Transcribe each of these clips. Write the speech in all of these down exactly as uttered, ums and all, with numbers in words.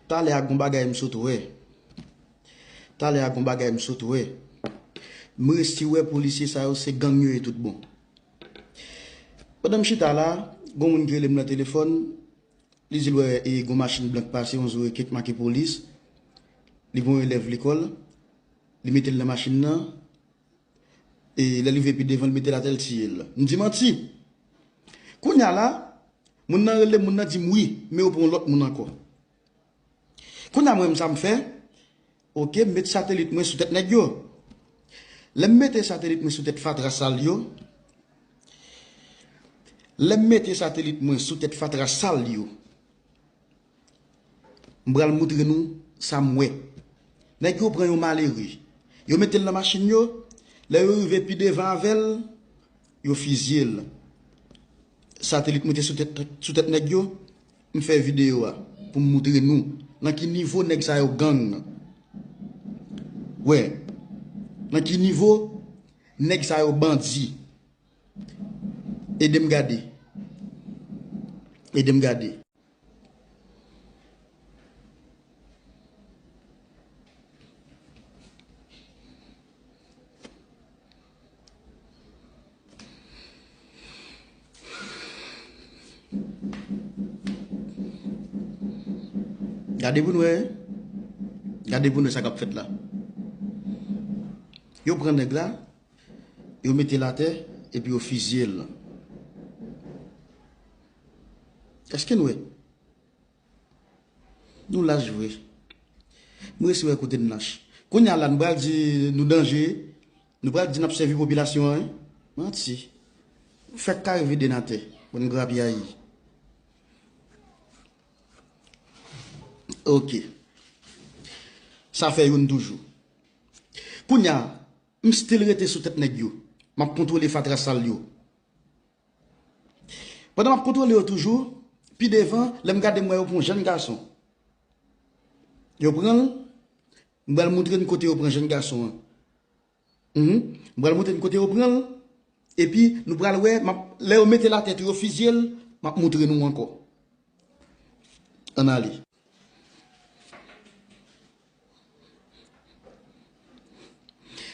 Talè a gon bagay m sot wè. Talè a gon bagay m sot wè. M resi wè polisye sa yo se gang yo ye tout bon. Pandan m chita la, gon moun ki rele m nan telefòn, li di l wè e gon machin blan k pase, yon zo e kèk make polis. Li gon elèv lekòl, li mete l nan machin nan, e lè l rive pi devan, l mete l atè, l tiye l. M di manti. Kounye a la, moun nan rele m, moun nan di m wi, men yo pran yon lòt moun ankò. Kounye a mwen menm sa m fè, oke, m met satelit mwen sou tèt nèg yo. Lè m mete satelit mwen sou tèt fatra sal yo, lè m mete satelit mwen sou tèt fatra sal yo, m pral moutre nou sa m wè. Nèg yo pran yon malere, yo mete l nan machin yo, lè yo rive pi devan avè l, yo fizye l. Satelit mwen te sou tèt, sou tèt nèg yo, m fè videyo a pou m moutre nou nan ki nivo nèg sa yo gang. Wè, nan ki nivo nèg sa yo bandi. Ede m gade. Ede m gade. Gade pou n wè. Gade pou n wè sa k ap fèt la. Yo pran nèg la, yo mete l atè, epi yo fizye l. Èske n wè? Nou lach vre. M resi wè kote n lach. Kounye a la, nou pral di nou danje, nou pral di n ap sèvi popilasyon an, wi. Manti. Fèk kare vide n atè, bann grapyay. Oke. Sa fè youn toujou. Kounye a, m still rete sou tèt nèg yo. M ap kontwole fatra sal yo. Pandan m ap kontwole yo toujou, pi devan, lè m gade m wè yo pran yon jèn gason. Yo pran l, m pral moutre n kote yo pran jèn gason an. Mhm. M pral moutre n kote yo pran l, epi nou pral wè, m ap, lè yo mete l atè tou, yo fizye l, m ap moutre nou ankò. Ann ale.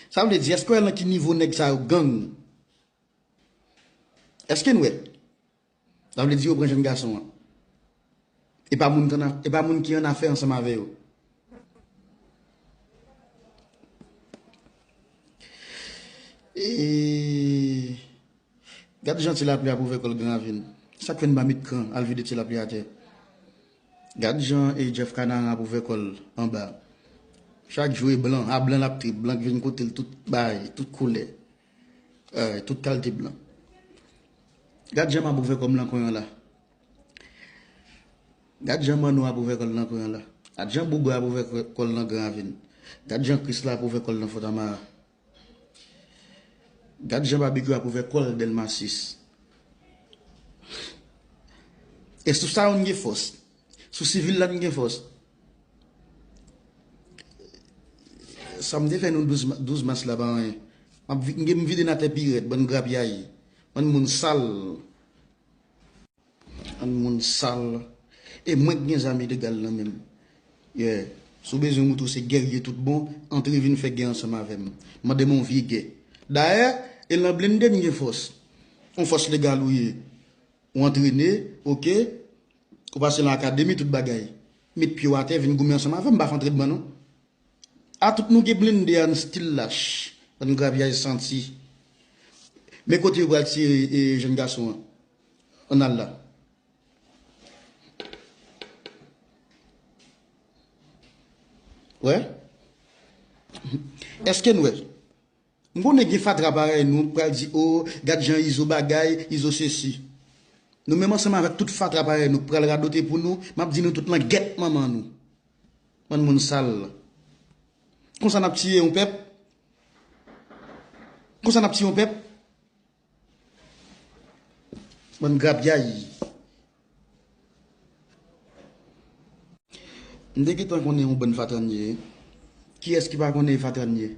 Sa vle di, èske w wè nan ki nivo nèg sa yo gang? Èske n wè? Sa vle di yo pran jèn gason an. E pa moun ki ann a-, e pa moun ki annafè ansanm avè yo. E gad jan ti lapli ap ouvè kò l Gran Ravin. Sa k fè n pa met kran al vide ti lapli atè? Gad jan e Jeff Kanaran ap ouvè kò l anba. Chak jou e blan, a blan l ap trip, blan k vin kote l tout bagay, tout koulè. Eh, tout kalite blan. Gad jan m ap ouvè kò m nan kwen an la. Gad jan Manno ap ouvè kò l nan kwen an la. Gad jan Bouba ap ouvè kò l nan Gran Ravin. Gad jan Krisla ap ouvè kò l nan Fò Tamara. Gad jan Babekyou ap ouvè kò l Dèlma sis. E sou sa yo n gen fòs. Sou sivil la n gen fòs. Sa m te fè nou douz ma-, douz mas la pa anyen. M ap vi-, m gen m vide n atè pi rèd, bann grapyay, bann moun sal. Bann moun sal. E mwen k gen zam ilegal nan men m. Yeah. Si w bezwen moutre w se gèrye tout bon, antre vin fè gè ansanm avè m. Mande m yon vye gè. Dayè, e nan blende n gen fòs. Yon fòs legal ou ye. Ou antrene, oke. Ou pase nan akademi, tout bagay. Met pye w atè, vin goumen ansanm avè m, m pa fè antrèdman non. A tout nou gen blende a, n still lach. Bann grapyay santi. Men kote yo pral tiye, e, jèn gason an. Ann al la. Wè? Èske n wè? M konnen gen fatra parèy nou k pral di, o, gad jan Izo bagay, Izo sesi. Nou menm ansanm avèk tout fatra parèy nou k pral radote pou nou, m ap di nou tout nan gèt manman nou. Bann moun sal. Konsa n ap tiye yon pèp? Konsa n ap tiye yon pèp? Bann grapyay. M te gentan konnen yon bann fatra n ye. Kiyès ki pa konnen e fatra n ye?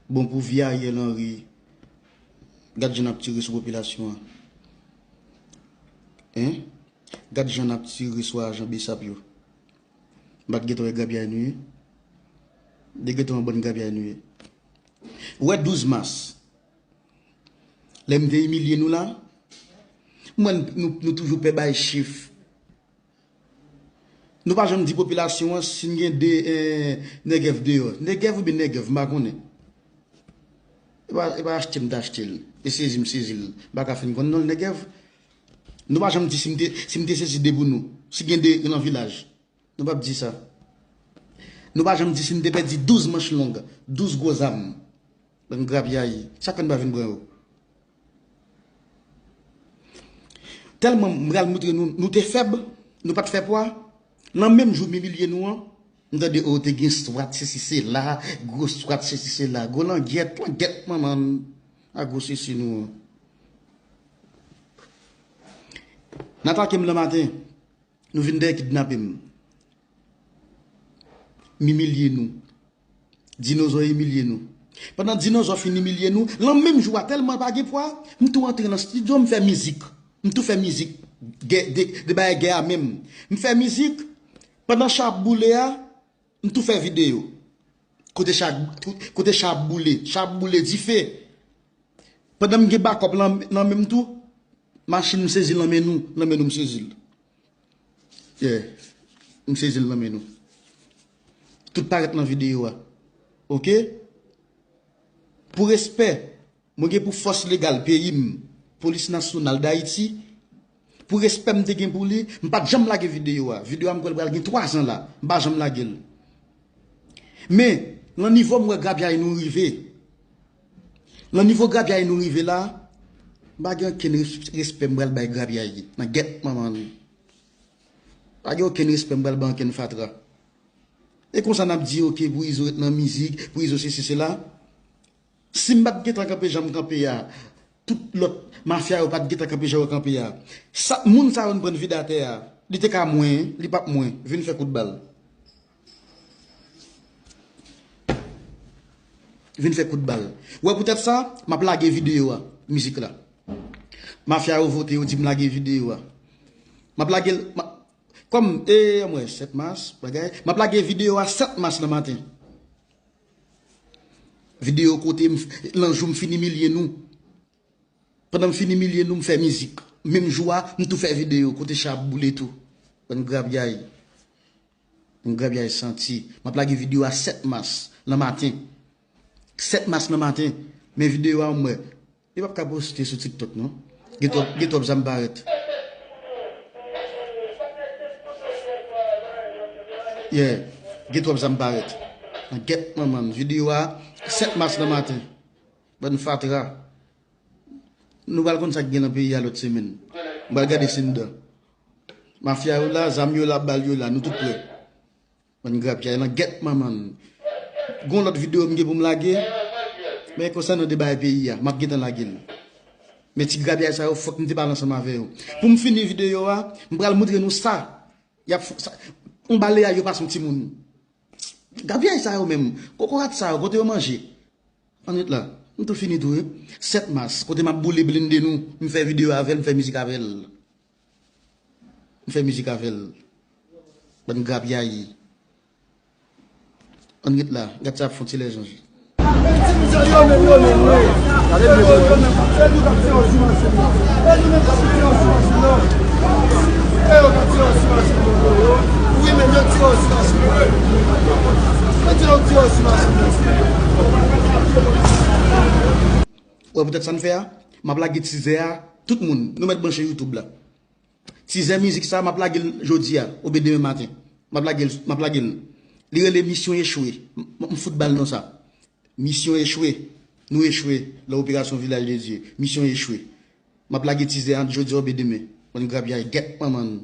Bon, pou vye Ariel Henry, gad jan n ap tire sou popilasyon an. Hein? Gad jan n ap tire sou ajan besap yo. M pa t gentan wè grapyay nou ye. M te gentan wè bann grapyay nou ye. Ou wè douz mas, lè m te imilye nou la, m wè nou, nou, nou toujou pè bay chif. Nou pa janm di popilasyon an si n gen de, eh, Nègèv deyò. Nègèv oubyen Nègèv, m pa konnen. E pa, e pa achte m te achte l. E sezi m sezi l. M pa ka fin konn non l Nègèv. Nou pa janm di si m te, si m te sezi de pou nou. Si gen de nan vilaj. Nou p ap di sa. Nou pa janm di si n te pèdi douz manch long, douz gwo zam. Bann grapyay. Sa k fè n pa vin pran yo? Tèlman m pral montre nou, nou te fèb, nou pa t fè pwa. Nan menm jou m imilye nou an, m tande, o, te gen swat, sesi sela, gwo swat, sesi sela, gwo langyèt, langyèt manman n, a gwo sesi nou an. N atake m nan maten. Nou vin dèyè kidnape m. M imilye nou. Dinozò imilye nou. Pandan dinozò fin imilye nou, lan menm jou a, tèlman pa gen pwa, m tou antre nan estidyo, m fè mizik. M tou fè mizik. Gè, de, de bagay gè a menm. M fè mizik, pandan cha ap boule a, m tou fè videyo. Kote cha, kote cha ap boule, cha ap boule dife. Pandan m gen bakòp lan, nan men m tou, machin m sezi l nan men nou, nan men nou m sezi l. Yeah. M sezi l nan men nou. Tout parèt nan videyo a. Oke? Pou respè mwen gen pou fòs legal peyi m, Polis Nasyonal Dayiti, pou respè m te gen pou li, m pa t janm lage videyo a. Videyo a m kwè l pral gen twa zan la. M pa janm lage l. Men, lan nivo m wè grapyay nou rive, lan nivo grapyay nou rive la, m pa gen okenn res-, respè m pral bay grapyay nan gèt manman l. Pa gen okenn respè m pral bay okenn fatra. E konsa n ap di, oke, pou Izo ret nan mizik, pou Izo sesi sela. Si m pa t gentan kanpe jan m kanpe a, tout lòt mafya yo pa t gentan kanpe jan yo kanpe a. Sa, moun sa yo n pran vide atè a, li te ka mwen, li p ap mwen, vin fè kout bal. Vin fè kout bal. Wè poutèt sa, m ap lage videyo a, mizik la. Mafya yo vote, yo di m lage videyo a. M ap lage l, m a-, kòm, e, anmwey, sèt mas, bagay, m ap lage videyo a sèt mas nan maten. Videyo kote m, lan jou m fin imilye nou. Pandan m fin imilye nou, m fè mizik. Menm jou a, m tou fè videyo kote cha ap boule tou. Bann grapyay. Bann grapyay santi. M ap lage videyo a sèt mas nan maten. Sèt mas nan maten. Men videyo a, m wè. Li p ap ka poste sou TikTok, non. Gen twòp, gen twòp zam parèt. Yeah. Gen twòp zam parèt. Nan gèt manman l. Videyo a, sèt mas nan maten. Bann fatra. Nou pral konn sa k gen nan peyi a lòt semèn. M pral gade si n dan. Mafya yo la, zam yo la, bal yo la, nou tout prè. Bann grapyay lan gèt manman l. Gon lòt videyo m gen pou m lage, men konsènan de bagay peyi a, m ap gentan lage l. Men ti grapyay sa yo, fòk m te pale ansanm avè yo. Pou m fini videyo a, m pral montre nou sa. Y ap f-, sa, yon baleyay yo pase yon timoun. Grapyay sa yo menm, kokorat sa yo, kote yo manje? Ann ret la. M tou fini tou, wi. Sèt mas, kote m ap boule blende nou, m fè videyo avè l, m fè mizik avè l. M fè mizik avè l. Bann grapyay. Ann ret la, gad sa ap fè yon ti lèzanj. Wè poutèt sa n fè a, m ap lage tizè a, tout moun, nou mèt branche YouTube la. Tizè mizik sa, m ap lage l jodi a, oubyen demen maten. M ap lage l, m ap lage l. Li rele Misyon Echwe. M, m fout ba l non sa. Misyon echwe. Nou echwe nan operasyon Vilaj de Dye. Misyon echwe. M ap lage tizè ant jodi a oubyen demen. Bann grapyay, gèt manman n.